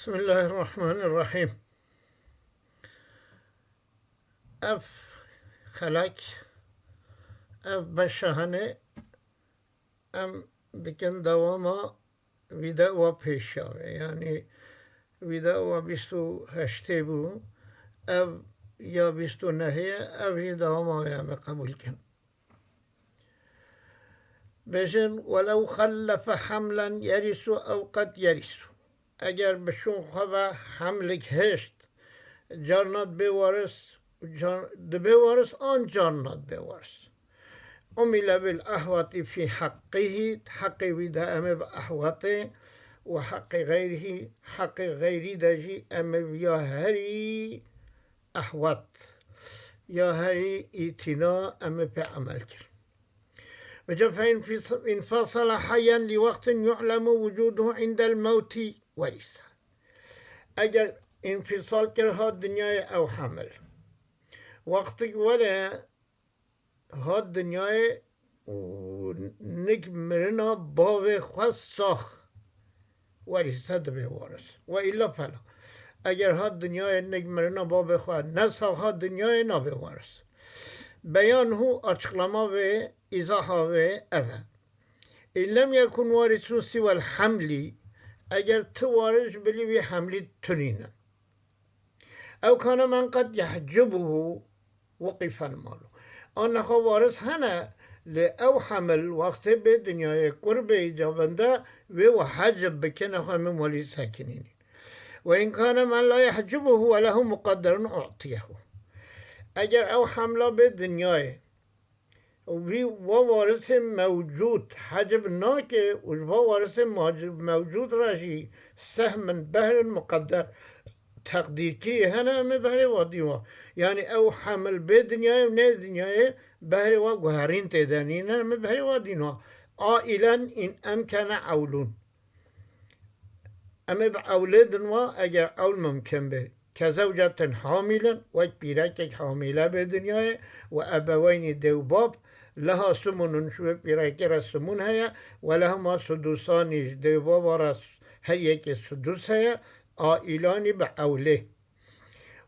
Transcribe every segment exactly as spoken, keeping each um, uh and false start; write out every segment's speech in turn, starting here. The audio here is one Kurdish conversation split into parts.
Bismillahirrahmanirrahim. Ev xelek, ev beşa hene, em dikin dewama vîdeoya pêşiya ve. Yanî vîdeoya bîst û heştê bû, ev ya bîst û nehê ye, ev jî dewama wê em ê qebûl kin. Bêjin, "Welew xellefe hemlen yerisu ew qed yerisu." Eger bi şûn xwe ve hemlik hişt, carna dibê waris, car-, dibê waris an carna dibê waris. Umile bil ehwati fî heqqihî, heqê wî de em ê bi ehwatê û heqê xeyrihî, heqê xeyrî de jî em ê viya herî ehwat ya herî îtina em ê pê emel kirin. Vêca fe infis-, infasala heyyen li wextin yu'lemu wucuduhu indel mewtî werîsa. Eger infisal kir hat dinyayê ew hemil. Wextik were hat dinyayê û nik mirina bavê xwe sax werîse dibe waris. Ve îlla fela. Eger hat dinyayê nik mirina bavê xwe ne sax hat dinyayê nabe waris. Beyan hû açıklama ve îzaha ve ev e. İn lem yekun warisun siwel hamli, eger ti waris ji bilî wî hemlî tunînin. Ew kane men qed yehcibuhu wuqifel malu. An nexwe waris hene, lê ew hemil wextê bê dinyayê kur bê îcabinde wê we hecib bike nexwe min welî sekinînî. Ve in kane men la yehcibuhu ve lehu muqadderun u'tiyehu. Eger ew hemla bê dinyayê, wî va warisê mewcûd hecib nake û ji va warisê macib-, mewcûd re jî sehmin behrin muqedder teqdîrkirî hene, em ê behrê wa dîn wa. Yanî ew hemil bê dinyayê û nê dinyayê behrê wa guherîn tê de nîne, em ê behrê wa dîn wa. Ailen in emkene ewlûn. Em ê bi ewlê din wa eger ewl mumkin be. Kezewcetin hamilin, wek pîrekek hamîle bê dinyayê, ve ebeweynî dê û bab, leha sumunun, ji wê pîrekê re sumun heye, ve lehuma sudusanî, ji dê û baba re s-, her yekê sudus heye, ailanî bi ewlê.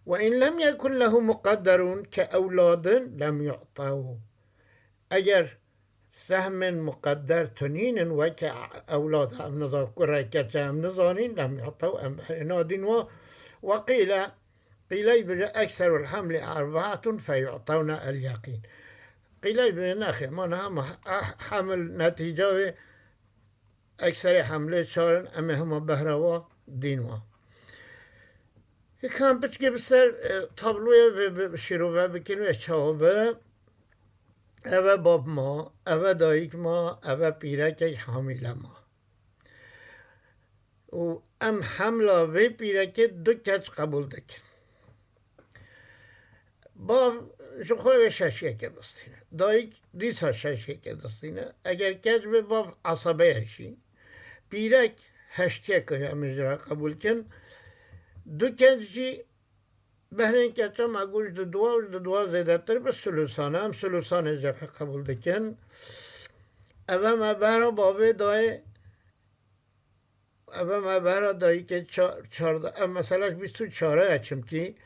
Ve in lem yekun lehu muqedderun ke ewladin lem yu'tew. Eger sehmên muqedder tunînin weke ewlad em niza-, kurê keça em nizanîn, lem yu'tew em berê nadîn wa. Ve qîle, qîle bije ekserul hemli erbaatun fe yu'tewne el yaqîn. Qîle bije nexê, ma niha ma he-, hemil netîca wê ekserê hemlê çar in, em ê hema behra wa dîn wa. Hikam piçkê bi ser, e, tabloya ve, ve şîrove bikin ve çawa be. Eve bab ma, eve dayik ma, eve pîrekek hamîle ma. Û em hemla vê pîrekê du keç qebûl dikin. Bav ji xwe wê şeşiyeke distîne. Dayik dîsa şeşiyeke distîne. Eger keç be bav esebeyek jî. Pîrek heştiyeke em ê ji re qebûl kin. Du keç jî behrên keça me got ji duwa û ji duwa zêdetir bi sulusan e. Em sulusanê ji re qebûl dikin. Eve me behra bavê dayê Eve me behra dayikê ça-, çar da, ev mesela ji bîst û çar e, çimkî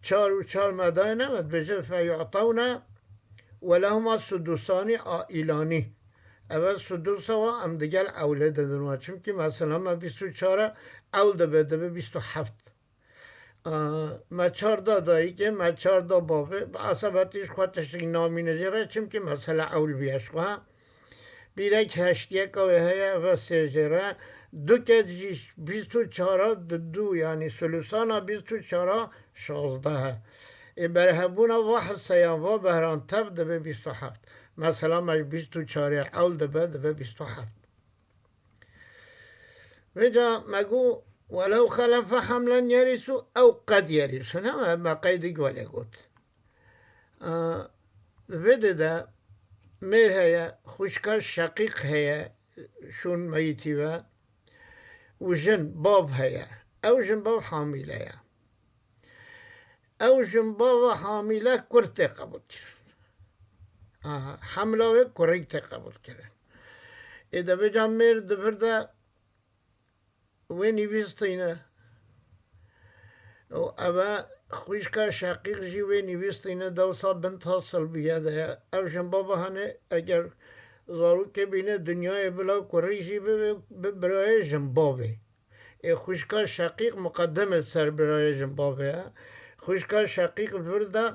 çar û çar me dayê ne me dibêje fe yu'tewne ve lehuma sudusanî ailanî. Eve sudusa wa em digel ewlê didin we. Çimkî mesela me bîst û çar e, ewl dibe, dibe bîst û heft. Aa, me çar da dayikê, me çar da bavê, bi esebetî ji xwe tiştek namîne jê re, çimkî mesela ewl bûye ji xwe. Pîrek heştiyeka wê heye, eve sê jê re. Du keç jî bîst û çar a du, du, yanî sulusana bîst û çar a şazdeh e. Ê berhevbûna va hiseyan va behran tev dibe bîst û heft. Mesela me ji bîst û çarê ewl dibe, dibe bîst û heft. Vêca me got, "Welew xelefe hemlen yerîsu ew qed yerîsu." Ne me, me qeydik wele got. Aa, vê de de mêr heye, xwişka şeqîq heye, şûn meyitî ve, û jin, bav heye. Ew jin bav hamîle ye. Ew jin bava hamîle kur tê qebûl kirin. Aha, hemla wê kurêk tê qebûl kirin. Ê de vêca mêr di vir de wê nivîstîne. Û ev e xwişka Şeqîq jî wê nîvîstîne dewsa bin ta silbiye de ye. Ev jinbaba hene eger zarokê bîne dinyayê bila kurî jî bibe, bi birayê jinbavê. Ê xwişka Şeqîq muqedeme ser birayê jinbavê ye. Xwişka Şeqîq vir de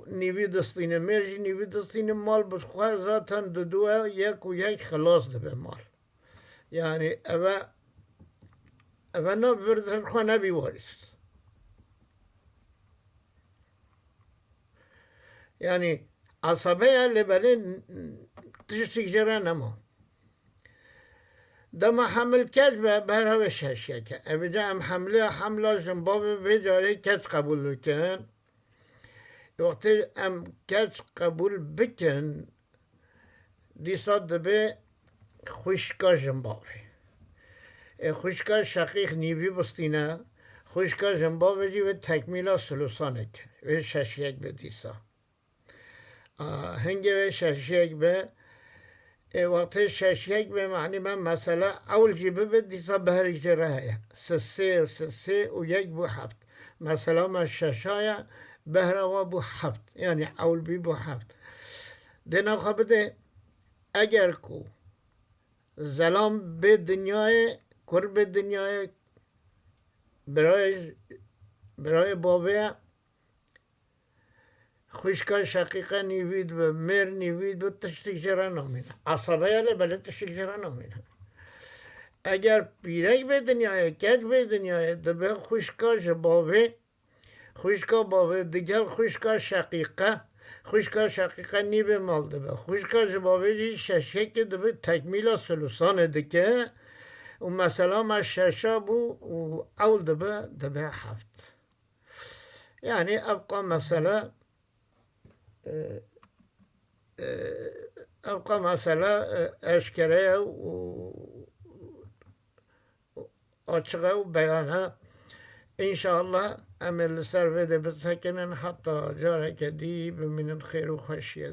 nîvî distîne, mêr jî nîvî distîne, mal bi xwe zaten didu e, yek û yek xilas dibe mal. Yani eve, eve na vir xwe nebî warîs. Yani esabe ye lê belê tiştik jê re nema. Dema hemil keç be, berha ve şeşiyeke. Evêca em hemle, hemla jinbavê vê carê keç qebûl bikin. Wextê em keç qebûl bikin, dîsa dibe xwişka jinbavê. Ê xwişka Şeqîq nîvî bistîne, xwişka jinbavê jî wê tekmîla sulusanek, wê şeşiyek be dîsa. A, hingê wê şeşiyek be, ê wextê şeşiyek be, manî me mesela ewl jî bibe, dîsa behrek jê re heye. Sisê û sisê û yek bû heft. Mesela me şeşa ye, behra wa bû heft. Yani ewl bî bû heft. Dêna xwe bide, eger ku zelam bê dinyayê, kur bê dinyayê, birayê, birayê bavê ye, xwişka Şeqîqe nîvî dibe, mêr nîvî dibe, tiştik jê re namîne. Esabe ye lê belê tiştik jê re namîne. Eger pîrek bê dinyayê, keç bê dinyayê, dibe xwişka ji bavê, xwişka bavê digel xwişka Şeqîqe, xwişka Şeqîqe nîvê mal dibe. Xwişka ji bavê jî şeşekê dibe, tekmîla sulusanê dike û mesela me şeşa bû û ewl dibe, dibe heft. Yani ev qa mesele, e, e, ev qa mesele, e, eşkere ye û açık e û beyan e. İnşallah em ê li ser vê de bisekinin heta careke dî bimînin xêr û xweşiyê de.